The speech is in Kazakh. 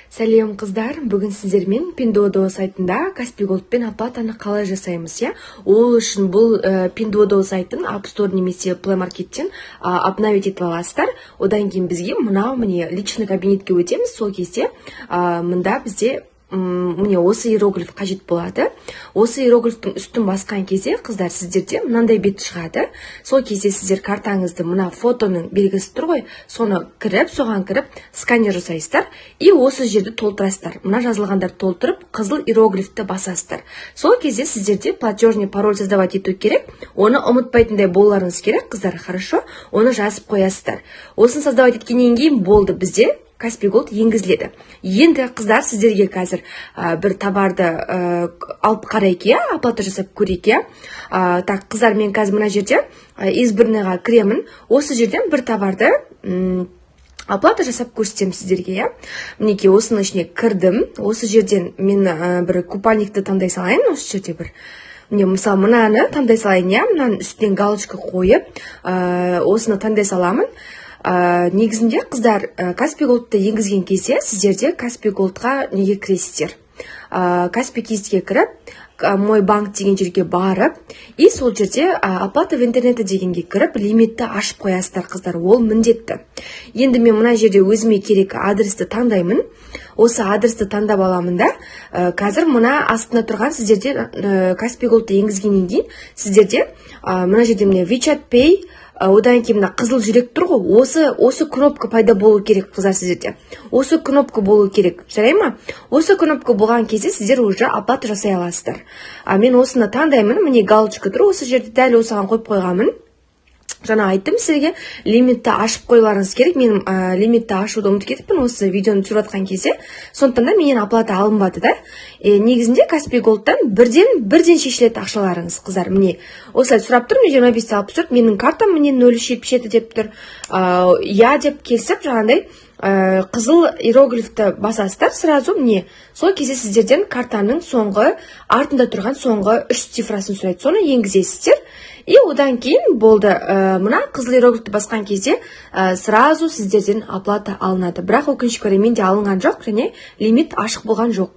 Сәлем, қыздар! Бүгін сіздермен Пиндуодуо сайтында Каспи Голдпен оплатаны қалай жасаймыз, иә. Ол үшін бұл Пиндуодуо сайтын App Store немесе Play Markеттен обновить етіп аласыздар. Одан кейін бізге мынау, міне, личный кабинетке өтеміз. Сол кезде мында бізде міне, осы иероглиф қажет болады. Осы иероглифтің үстін басқан кезде, қыздар, сіздерде мынандай бет шығады. Сол кезде сіздер картаңызды, мына фотоның белгісі тұр ғой, соны кіріп, соған кіріп, сканер жасайсыздар и осы жерді толтырасыздар. Мына жазылғандарды толтырып, қызыл иероглифті басасыздар. Сол кезде сіздерде платежный пароль создавать ету керек. Оны ұмытпайтындай болуларыңыз керек, қыздар, хорошо? Оны жазып қоясыздар. Осыны создавать еткеннен кейін болды, бізде Каспи Голд енгізіледі. Енді, қыздар, сіздерге қазір бір товарды алып қарайық, иә, оплата жасап көрейік, иә. Так, қыздар, мен қазір мына жерде избранныйға кіремін. Осы жерден бір товарды оплата жасап көрсетемін сіздерге, иә. Мінекей, осының ішіне кірдім. Осы жерден мен бір купальникті таңдай салайын. Осы жерде бір, міне, мысалы, мынаны таңдай салайын, иә. Мынаның үстінен галочка қойып, осыны таңдай саламын. Негізінде, қыздар, Каспи Голдты енгізген кезде сіздерде Каспи Голдқа неге кіресіздер? Каспи Кизге кіріп, «Мой банк» деген жерге барып и сол жерде «Оплата в интернете» дегенге кіріп, лимитті ашып қоясыздар, қыздар, ол міндетті. Енді мен мына жерде өзіме керек адресті таңдаймын. Осы адресті таңдап аламын да, қазір мына астында тұрған, сіздерде Каспи Голдты енгізгеннен кейін сіздерде мына жерде, міне, WeChat Pay, одан кейін мына қызыл жүрек тұр ғой, осы кнопка пайда болу керек, қыздар. Сіздерде осы кнопка болу керек, жарай ма? Осы кнопка болған кезде сіздер уже оплата жасай аласыздар. А мен осыны таңдаймын. Міне, галочка тұр осы жерде, дәл осыған қойып қойғанмын. Жаңа айттым сіздерге, лимитті ашып қоюларыңыз керек. Мен лимитті ашуды ұмытып кетіппін осы видеоны түсіріп жатқан кезде, сондықтан да менен оплата алынбады да. Негізінде Каспи Голдтан бірден шешіледі ақшаларыңыз, қыздар. Міне, осылай сұрап тұр, міне, 25,64, менің картам, міне, 0377 деп тұр. Иә деп келісіп, жаңағыдай қызыл иероглифті басасыздар сразу. Міне, сол кезде сіздерден картаның соңғы, артында тұрған соңғы үш цифрасын сұрайды. Соны енгізесіздер и одан кейін болды. Мына қызыл иероглифті басқан кезде сразу сіздерден оплата алынады. Бірақ, өкінішке орай, менде алынған жоқ және лимит ашық болған жоқ.